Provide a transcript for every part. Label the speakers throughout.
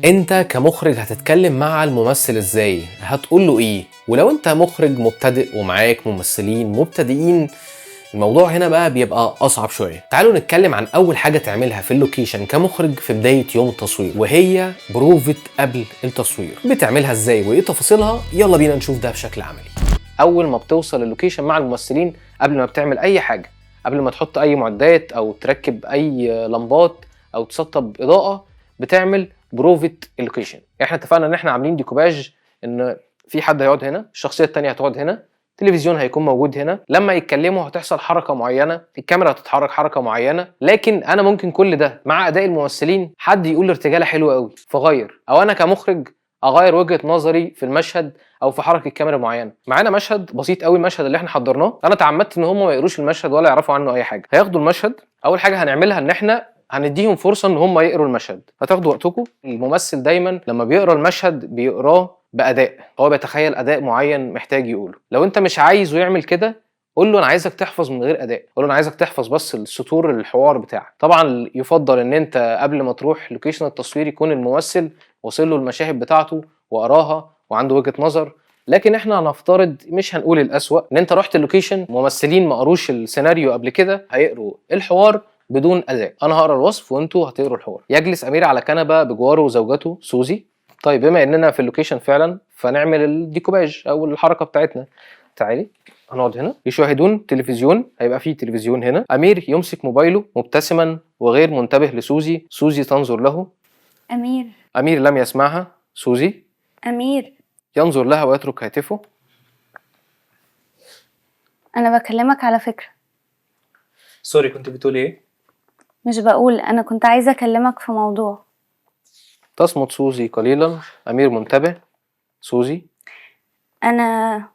Speaker 1: انت كمخرج هتتكلم مع الممثل ازاي؟ هتقول له ايه؟ ولو انت مخرج مبتدئ ومعاك ممثلين مبتدئين الموضوع هنا بقى بيبقى اصعب شوية. تعالوا نتكلم عن اول حاجة تعملها في ال location كمخرج في بداية يوم التصوير، وهي بروفة قبل التصوير. بتعملها ازاي وايه تفاصيلها؟ يلا بينا نشوف ده بشكل عملي. اول ما بتوصل ال location مع الممثلين، قبل ما بتعمل اي حاجة، قبل ما تحط اي معدات او تركب اي لمبات او تسطب اضاءه، بتعمل بروفة ال location. احنا اتفقنا ان احنا عاملين ديكوباج، ان في حد هيقعد هنا، الشخصية الثانية هتقعد هنا، التلفزيون هيكون موجود هنا، لما يتكلموا هتحصل حركة معينة، الكاميرا هتتحرك حركة معينة. لكن انا ممكن كل ده مع اداء الممثلين حد يقول ارتجاله حلوة قوي فغير، او انا كمخرج اغير وجهه نظري في المشهد او في حركة كاميرا معينة. معانا مشهد بسيط قوي، المشهد اللي احنا حضرناه. انا تعمدت ان هم ما يقروش المشهد ولا يعرفوا عنه اي حاجة. هياخدوا المشهد. اول حاجة هنعملها ان احنا هنديهم فرصة ان هم يقروا المشهد. هتاخدوا وقتكم. الممثل دايما لما بيقرا المشهد بيقراه باداء، هو بيتخيل اداء معين محتاج يقوله. لو انت مش عايزه يعمل كده قول له انا عايزك تحفظ من غير اداء، قول له انا عايزك تحفظ بس السطور الحوار بتاعك. طبعا يفضل ان انت قبل ما تروح location التصوير يكون الممثل وصل له المشاهد بتاعته وقراها وعنده وجهه نظر. لكن احنا هنفترض، مش هنقول الأسوأ، ان انت رحت ال location ممثلين ما قروش السيناريو قبل كده، هيقروا الحوار بدون اداء. انا هقرا الوصف وانتوا هتقروا الحوار. يجلس امير على كنبة بجواره زوجته سوزي. طيب بما اننا في ال location فعلا فنعمل الديكوباج او الحركة بتاعتنا. تعالي هنقعد هنا. يشاهدون تلفزيون، هيبقى فيه تلفزيون هنا. امير يمسك موبايله مبتسما وغير منتبه لسوزي. سوزي تنظر له.
Speaker 2: أمير.
Speaker 1: امير لم يسمعها. سوزي.
Speaker 2: أمير.
Speaker 1: ينظر لها ويترك هاتفه.
Speaker 2: أنا بكلمك على فكرة.
Speaker 3: sorry، كنت بتقولي ايه؟
Speaker 2: مش بقول، أنا كنت عايزة أكلمك في موضوع.
Speaker 1: تصمت سوزي قليلا. امير منتبه. سوزي.
Speaker 2: أنا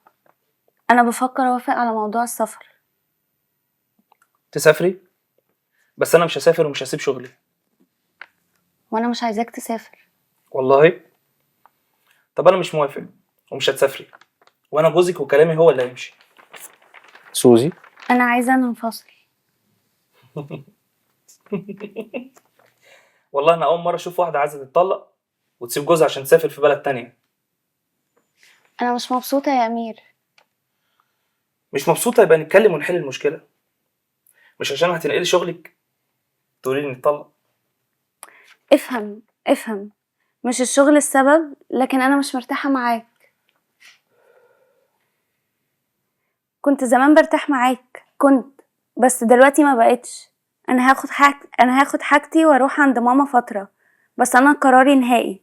Speaker 2: بفكر أوافق على موضوع السفر.
Speaker 3: تسافري؟ بس انا مش هسافر ومش هسيب شغلي.
Speaker 2: وأنا مش عايزاك تسافر.
Speaker 3: والله؟ طب انا مش موافق ومش هتسافري، وانا جوزك وكلامي هو اللي هيمشي.
Speaker 1: سوزي.
Speaker 2: أنا عايزة ننفصل.
Speaker 3: والله انا اول مرة اشوف واحدة عايزه تتطلق وتسيب جوزها عشان تسافر في بلد تانية.
Speaker 2: أنا مش مبسوطة يا أمير.
Speaker 3: مش مبسوطة؟ يبقى نتكلم ونحل المشكلة، مش عشان هتنقلي شغلك تقولي لي نتطلق.
Speaker 2: افهم افهم، مش الشغل السبب، لكن أنا مش مرتاحة معاك. كنت زمان برتاح معاك، كنت، بس دلوقتي ما بقتش. أنا هاخد حاجتي وأروح عند ماما فترة، بس أنا قراري نهائي.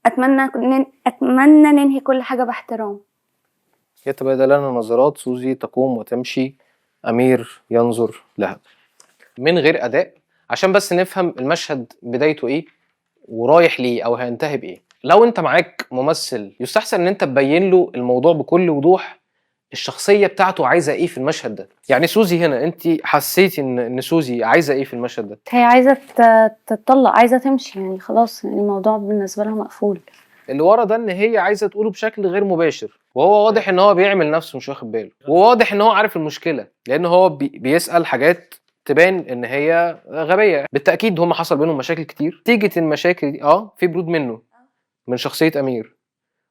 Speaker 2: أتمنى ننهي كل حاجة باحترام.
Speaker 1: يتبادلان النظرات. سوزي تقوم وتمشي. أمير ينظر لها من غير أداء، عشان بس نفهم المشهد بدايته إيه ورايح ليه أو هينتهي بإيه. لو أنت معاك ممثل يستحسن إن أنت تبين له الموضوع بكل وضوح، الشخصية بتاعته عايزة إيه في المشهد ده. يعني سوزي هنا أنت حسيتي إن سوزي عايزة إيه في المشهد ده؟
Speaker 2: هي عايزة تتطلق، عايزة تمشي، يعني خلاص الموضوع بالنسبة لها مقفول.
Speaker 1: اللي ورا ده إن هي عايزة تقوله بشكل غير مباشر، وهو واضح إن هو بيعمل نفسه مش واخد باله، وواضح إن هو عارف المشكلة، لأن هو بيسأل حاجات تبان إن هي غبية. بالتأكيد هم حصل بينهم مشاكل كتير. نتيجة المشاكل دي في برود منه، من شخصية أمير،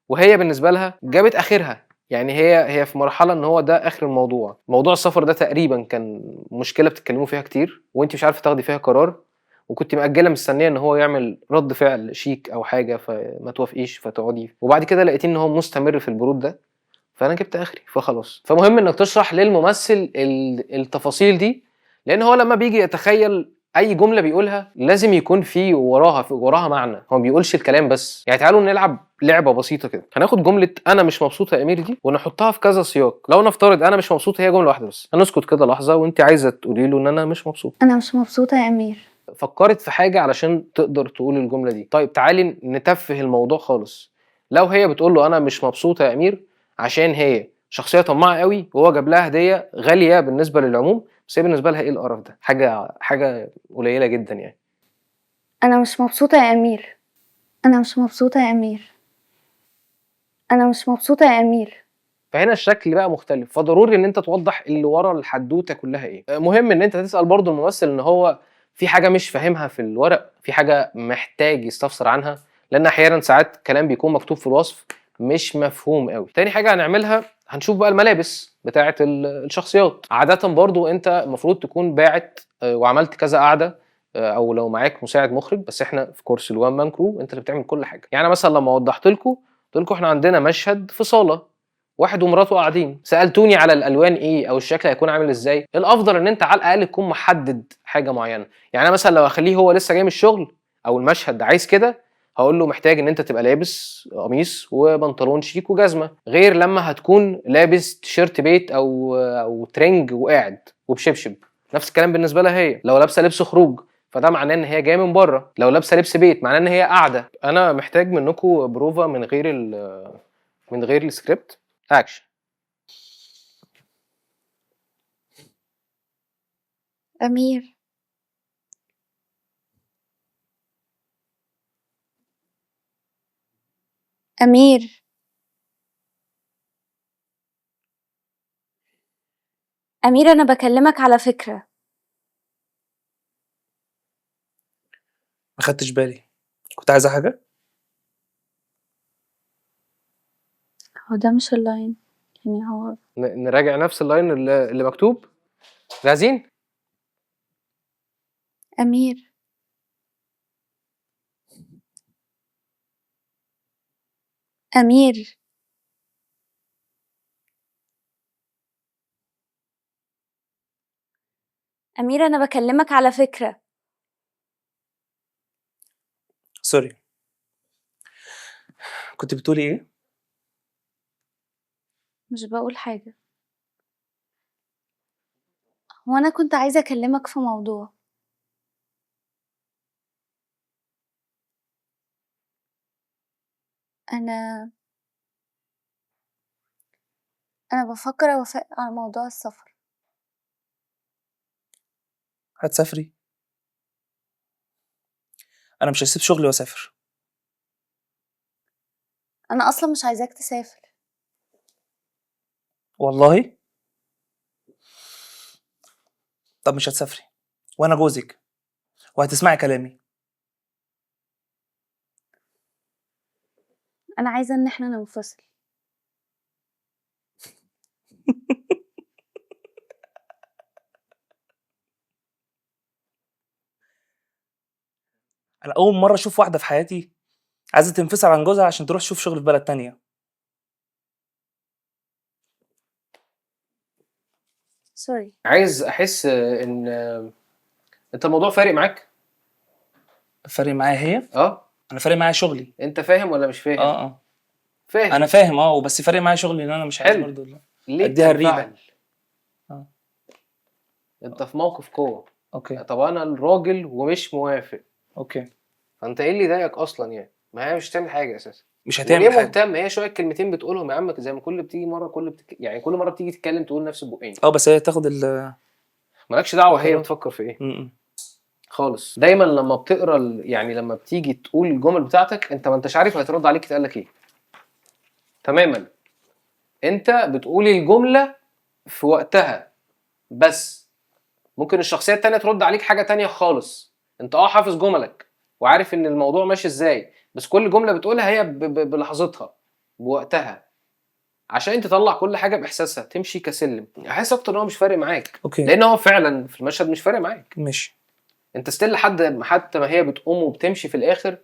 Speaker 1: وهي بالنسبة لها جابت آخرها. يعني هي في مرحلة إن هو ده آخر الموضوع. موضوع السفر ده تقريباً كان مشكلة بتتكلموا فيها كتير، وأنت مش عارفة تاخدي فيها قرار، وكنت مأجلة مستنية إن هو يعمل رد فعل شيك أو حاجة فما توافقيش فتقعدي، وبعد كده لقيتيه إن هو مستمر في البرود ده، فأنا جبت آخري فخلاص. فمهم إنك تشرح للممثل التفاصيل دي، لأن هو لما بيجي يتخيل أي جملة بيقولها لازم يكون في وراها معنى، هو ما بيقولش الكلام بس. يعني تعالوا نلعب لعبة بسيطة كده. هناخد جملة أنا مش مبسوطة يا أمير دي ونحطها في كذا سياق. لو نفترض أنا مش مبسوطة هي جملة واحدة بس، هنسكت كده لحظة وأنت عايزة تقولي له إن أنا مش مبسوطة.
Speaker 2: أنا مش مبسوطة يا أمير.
Speaker 1: فكرت في حاجة علشان تقدر تقول الجملة دي. طيب تعالي نتفه الموضوع خالص. لو هي بتقول له أنا مش مبسوطة يا أمير عشان هي شخصية طماعة قوي وهو جاب لها هدية غالية بالنسبة للعموم، بس هي بالنسبة لها إيه القرف ده؟ حاجة قليلة جدا يعني.
Speaker 2: أنا مش مبسوطة يا أمير. أنا مش مبسوطة يا أمير. أنا مش مبسوطة يا أمير.
Speaker 1: فهنا الشكل بقى مختلف، فضروري إن أنت توضح اللي ورا الحدوتة كلها إيه. مهم إن أنت تسأل برضو الممثل إن هو في حاجة مش فاهمها في الورق، في حاجة محتاج يستفسر عنها. لان احيانا ساعات كلام بيكون مكتوب في الوصف مش مفهوم قوي. تاني حاجة هنعملها، هنشوف بقى الملابس بتاعه الشخصيات. عادة برضو انت المفروض تكون باعت وعملت كذا قعدة، او لو معاك مساعد مخرج، بس احنا في كورس ال one man crew انت اللي بتعمل كل حاجة. يعني مثلا لما وضحت لكم قلت لكم احنا عندنا مشهد في صاله، واحد ومراته قاعدين، سالتوني على الالوان ايه او الشكل هيكون عامل ازاي. الافضل ان انت على الاقل تكون محدد حاجة معينة. يعني انا مثلا لو اخليه هو لسه جاي من الشغل او المشهد عايز كده، هقول له محتاج ان انت تبقى لابس قميص وبنطلون شيك وجزمه، غير لما هتكون لابس تيشيرت بيت او ترنج وقاعد وبشبشب. نفس الكلام بالنسبة لها هي، لو لابسه لبس خروج فده معناه ان هي جاية من بره، لو لابسه لبس بيت معناه ان هي قاعدة. انا محتاج منكم بروفا من غير ال script. action.
Speaker 2: أمير، أمير، أمير، أنا بكلمك على فكرة.
Speaker 3: ما خدتش بالي، كنت عايزه حاجة؟
Speaker 2: هو ده مش ال line، يعني هو
Speaker 1: نراجع نفس ال line اللي مكتوب. جاهزين؟
Speaker 2: أمير، أمير، أمير، أنا بكلمك على فكرة.
Speaker 3: sorry، كنت بتقولي ايه؟
Speaker 2: مش بقول حاجة، هو أنا كنت عايزة أكلمك في موضوع. أنا بفكر أوافق على موضوع السفر.
Speaker 3: هتسافري؟ انا مش هسيب شغلي واسافر.
Speaker 2: أنا أصلا مش عايزاك تسافر.
Speaker 3: والله؟ طب مش هتسافري وانا جوزك وهتسمعي كلامي.
Speaker 2: أنا عايزة إن إحنا ننفصل.
Speaker 3: انا اول مرة اشوف واحدة في حياتي عايزه تنفصل عن جوزها عشان تروح تشوف شغل في بلد تانية.
Speaker 2: sorry.
Speaker 1: عايز احس ان انت الموضوع فارق معاك.
Speaker 3: فارق معايا هي؟ انا فارق معايا شغلي.
Speaker 1: انت فاهم ولا مش فاهم؟ فاهم.
Speaker 3: انا فاهم، وبس فارق معايا شغلي ان انا مش عايز
Speaker 1: حلو.
Speaker 3: برضه
Speaker 1: ليه
Speaker 3: اديها الريبة.
Speaker 1: تنفعل؟ انت في موقف قوة.
Speaker 3: okay.
Speaker 1: طب انا الراجل ومش موافق.
Speaker 3: okay.
Speaker 1: فانت ايه اللي ضايقك اصلا يعني؟ ما هي مش هتعمل حاجة اساسا.
Speaker 3: مش هتعمل
Speaker 1: وليه
Speaker 3: حاجة.
Speaker 1: مهتم؟ هي شوية كلمتين بتقولهم يا عم، زي ما كل بتيجي مرة، كل يعني كل مرة بتيجي تتكلم تقول نفس البقين.
Speaker 3: بس هي تاخد ال
Speaker 1: مالكش دعوه هي بتفكر في ايه. خالص. دايما لما بتقرا يعني لما بتيجي تقول الجمل بتاعتك انت ما انتش عارف هيترد عليك يتقال لك ايه. تماما. انت بتقول الجملة في وقتها، بس ممكن الشخصية التانية ترد عليك حاجة تانية خالص. انت حافظ جملك وعارف ان الموضوع ماشي ازاي، بس كل جملة بتقولها هي بلحظتها بوقتها، عشان تطلع كل حاجة باحساسها، تمشي كسلم. احس اكتر ان هو مش فارق معاك.
Speaker 3: okay.
Speaker 1: لان هو فعلا في المشهد مش فارق معاك.
Speaker 3: ماشي.
Speaker 1: انت still لحد حتى ما هي بتقوم وبتمشي في الاخر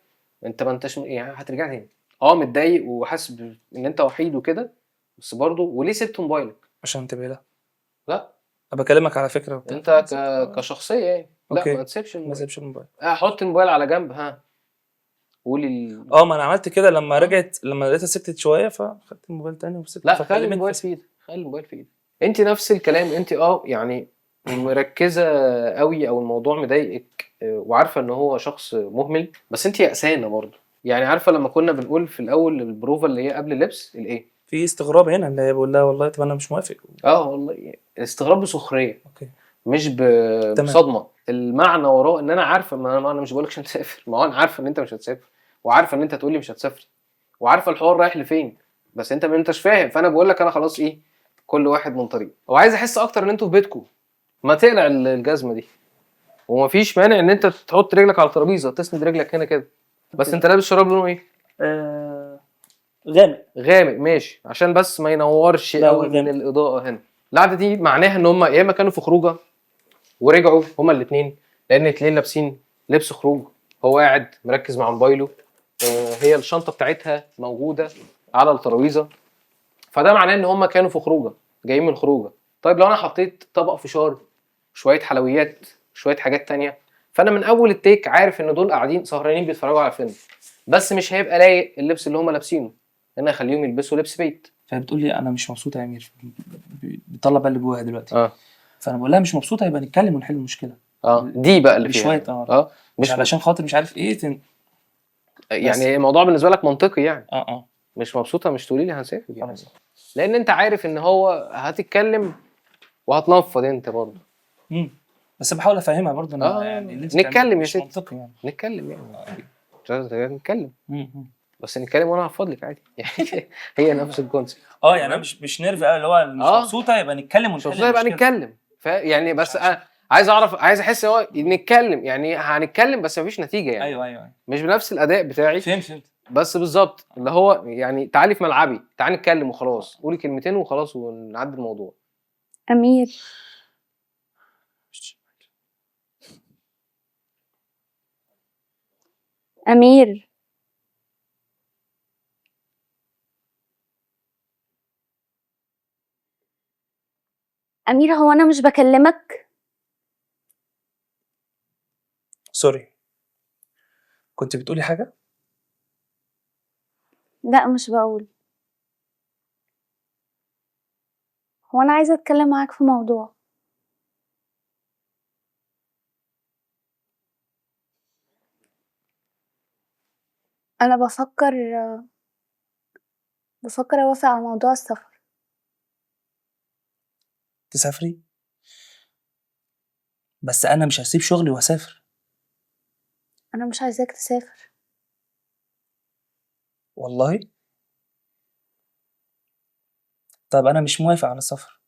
Speaker 1: انت ما انتش يعني هترجع تاني متضايق وحاسس ان انت وحيد وكده، بس برضه وليه سبت موبايلك؟
Speaker 3: عشان تبقى لها.
Speaker 1: لا.
Speaker 3: انا بكلمك على فكرة وبتاع.
Speaker 1: انت كشخصية يعني. لا،
Speaker 3: okay.
Speaker 1: ما تسيبش
Speaker 3: ما
Speaker 1: الموبايل.
Speaker 3: تسيبش الموبايل.
Speaker 1: حط الموبايل على جنب. ها قولي
Speaker 3: ما انا عملت كده لما رجعت، لما لقيتها سكتت شوية فخدت الموبايل تاني وسبت.
Speaker 1: لا، خلي
Speaker 3: فكلمت
Speaker 1: الموبايل
Speaker 3: بس.
Speaker 1: في ايدك، خلي الموبايل في ايدك. انت نفس الكلام، انت يعني مركزه قوي او الموضوع مضايقك، وعارفه ان هو شخص مهمل، بس انت يأسانه برضه. يعني عارفه لما كنا بنقول في الاول البروفه اللي هي قبل اللبس الايه؟
Speaker 3: في استغراب هنا اللي هي بقول لها والله طب انا مش موافق.
Speaker 1: والله استغراب بسخريه.
Speaker 3: okay.
Speaker 1: مش بصدمة. المعنى وراه ان انا عارفه، ما انا مش بقولك عشان تسافر، ما هو انا عارفه ان انت مش هتسافر، وعارفه ان انت هتقولي مش هتسافري، وعارفه الحوار رايح لفين، بس انت ما انتش فاهم. فانا بقول لك انا خلاص ايه، كل واحد من طريق. وعايز احس اكتر ان انتوا في بيتكم. ما تقلع الجزمة دي، ومفيش مانع ان انت تحط رجلك على الترابيزة، تسند رجلك هنا كده. بس انت لابس شراب لونه ايه؟
Speaker 3: غامق.
Speaker 1: غامق، ماشي، عشان بس ما ينورش
Speaker 3: لا،
Speaker 1: قوي
Speaker 3: هو
Speaker 1: من
Speaker 3: غامق.
Speaker 1: الاضاءة هنا. القعدة دي معناها ان هم يا اما كانوا في خروجه ورجعوا هما الاثنين، لان الاثنين لابسين لبس خروج، هو قاعد مركز مع موبايله، هي الشنطة بتاعتها موجودة على الترابيزة، فده معناه ان هما كانوا في خروجه، جايين من خروجه. طيب لو انا حطيت طبق فشار، شوية حلويات، شوية حاجات تانية، فانا من اول ال take عارف ان دول قاعدين سهرانين بيتفرجوا على فيلم، بس مش هيبقى لايق اللبس اللي هما لابسينه، لان اخليهم يلبسوا لبس بيت.
Speaker 3: فهي بتقول لي انا مش مبسوطة يا امير، بتطلع بقى اللي جواها دلوقتي. فانا بقول لها مش مبسوطة يبقى نتكلم ونحل المشكلة.
Speaker 1: دي بقى اللي فيها.
Speaker 3: بشوية مش علشان خاطر مش عارف ايه
Speaker 1: يعني الموضوع بالنسبة لك منطقي يعني. مش مبسوطة مش تقولي لي هنسافر يعني.
Speaker 3: خلاص.
Speaker 1: لان انت عارف ان هو هتتكلم وهتنفض انت برضه.
Speaker 3: بس بحاول افهمها برضه انا يعني اللي انت
Speaker 1: نتكلم
Speaker 3: بتعمله
Speaker 1: يا
Speaker 3: مش
Speaker 1: ستي.
Speaker 3: منطقي يعني.
Speaker 1: نتكلم يعني. مش عايز نتكلم. بس نتكلم وانا هفض لك عادي. يعني هي نفس ال concept.
Speaker 3: يعني انا مش nerve قوي، اللي هو مش مبسوطة يبقى نتكلم
Speaker 1: مش
Speaker 3: ونحل
Speaker 1: مبسوطة يبقى
Speaker 3: المشكلة.
Speaker 1: نتكلم. يعني بس
Speaker 3: مش عشان.
Speaker 1: انا عايز اعرف، عايز احس ان هو نتكلم، يعني هنتكلم بس مفيش نتيجة يعني.
Speaker 3: ايوه.
Speaker 1: مش بنفس الاداء بتاعي.
Speaker 3: فهمت.
Speaker 1: بس بالظبط اللي هو يعني تعالي في ملعبي، تعالي نتكلم وخلاص، قولي كلمتين وخلاص ونعدي الموضوع.
Speaker 2: امير. امير. امير، هو انا مش بكلمك؟
Speaker 3: sorry، كنت بتقولي حاجة؟
Speaker 2: لا مش بقول. هو انا عايزه اتكلم معاك في موضوع. انا بفكر اوافق على موضوع السفر.
Speaker 3: تسافري؟ بس انا مش هسيب شغلي واسافر.
Speaker 2: انا مش عايزاك تسافر.
Speaker 3: والله؟ طب انا مش موافق على السفر،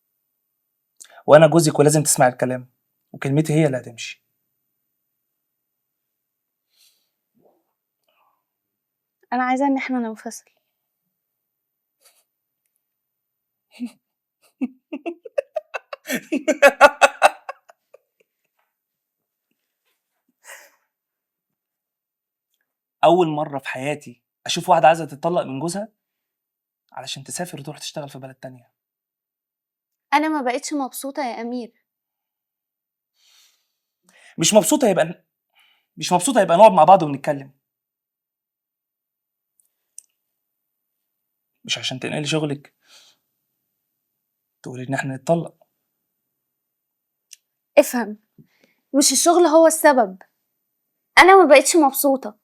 Speaker 3: وانا جوزك ولازم تسمع الكلام، وكلمتي هي اللي هتمشي.
Speaker 2: انا عايزه ان احنا ننفصل.
Speaker 3: اول مرة في حياتي اشوف واحدة عايزه تتطلق من جوزها علشان تسافر وتروح تشتغل في بلد تانية.
Speaker 2: انا ما بقتش مبسوطة يا امير.
Speaker 3: مش مبسوطة يبقى مش مبسوطة يبقى نقعد مع بعض ونتكلم، مش عشان تنقلي شغلك تقولي ان احنا نتطلق.
Speaker 2: افهم، مش الشغل هو السبب. انا ما بقتش مبسوطة.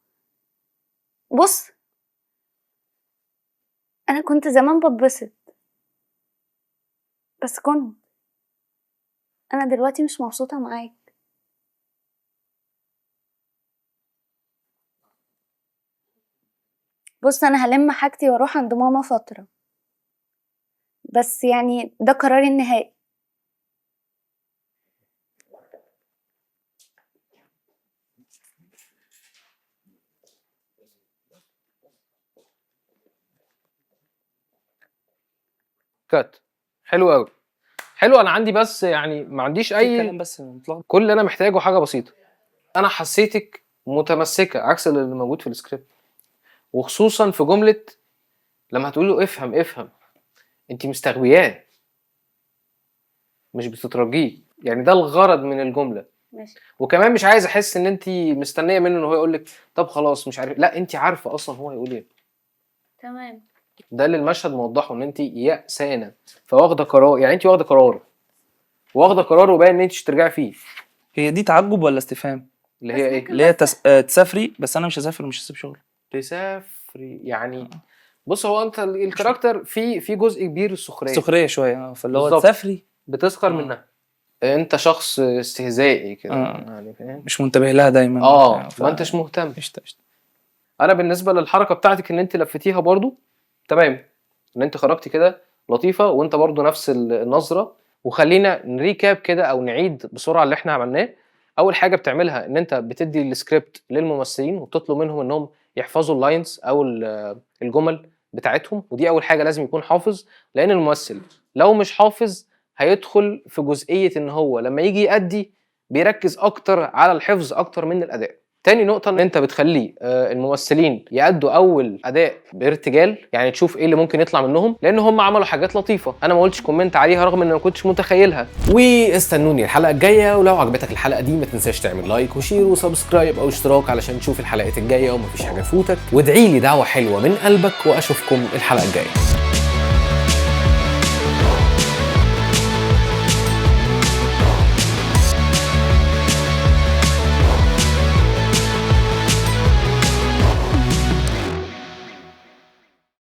Speaker 2: بص، انا كنت زمان بتبسط، بس كنت انا دلوقتي مش مبسوطة معاك. بص، انا هلم حاجتي واروح عند ماما فترة، بس يعني ده قراري النهائي.
Speaker 1: كات. حلو قوي، حلو. انا عندي بس يعني ما عنديش اي
Speaker 3: كلام، بس متلخبط.
Speaker 1: كل اللي انا محتاجه حاجة بسيطة. انا حسيتك متمسكة عكس اللي موجود في السكريبت، وخصوصا في جملة لما هتقول له افهم افهم، انت مستغبياه مش بتترجيه، يعني ده الغرض من الجملة.
Speaker 2: ماشي.
Speaker 1: وكمان مش عايز احس ان انت مستنيه منه ان هو يقول لك طب خلاص مش عارف، لا انت عارفه اصلا هو هيقول ايه.
Speaker 2: تمام.
Speaker 1: ده اللي المشهد موضحة، ان انت يأسانه فواخده قرار، يعني انت واخده قرار، واخده قرار وباين ان انت مش هترجعي فيه.
Speaker 3: هي دي تعجب ولا استفهام؟
Speaker 1: اللي هي ايه؟
Speaker 3: اللي هي تسافري، بس انا مش هسافر ومش هسيب شغل.
Speaker 1: تسافري يعني. بص، هو انت ال character في جزء كبير السخرية،
Speaker 3: سخرية شوية، فاللي هو
Speaker 1: بالظبط.
Speaker 3: تسافري
Speaker 1: بتسخر منها. انت شخص استهزائي كده يعني، فاهم؟
Speaker 3: مش منتبه لها دايما.
Speaker 1: ما انتش مهتم.
Speaker 3: قشطه قشطه.
Speaker 1: انا بالنسبة للحركة بتاعتك ان انت لفتيها برضو تمام، ان انت خرجتي كده لطيفة، وانت برضو نفس النظرة. وخلينا ن recap كده او نعيد بسرعة اللي احنا عملناه. اول حاجة بتعملها ان انت بتدي السكريبت للممثلين وبتطلب منهم انهم يحفظوا ال lines او الجمل بتاعتهم، ودي اول حاجة لازم يكون حافظ، لان الممثل لو مش حافظ هيدخل في جزئية ان هو لما يجي يأدي بيركز اكتر على الحفظ اكتر من الاداء. تاني نقطة ان انت بتخلي الممثلين يأدوا اول اداء بارتجال، يعني تشوف ايه اللي ممكن يطلع منهم، لان هم عملوا حاجات لطيفة انا ما قلتش comment عليها رغم ان ما كنتش متخيلها. واستنوني الحلقة الجاية، ولو عجبتك الحلقة دي ما تنساش تعمل like و share و subscribe او اشتراك علشان تشوف الحلقات الجاية ومفيش حاجة تفوتك، وادعي لي دعوة حلوة من قلبك، واشوفكم الحلقة الجاية.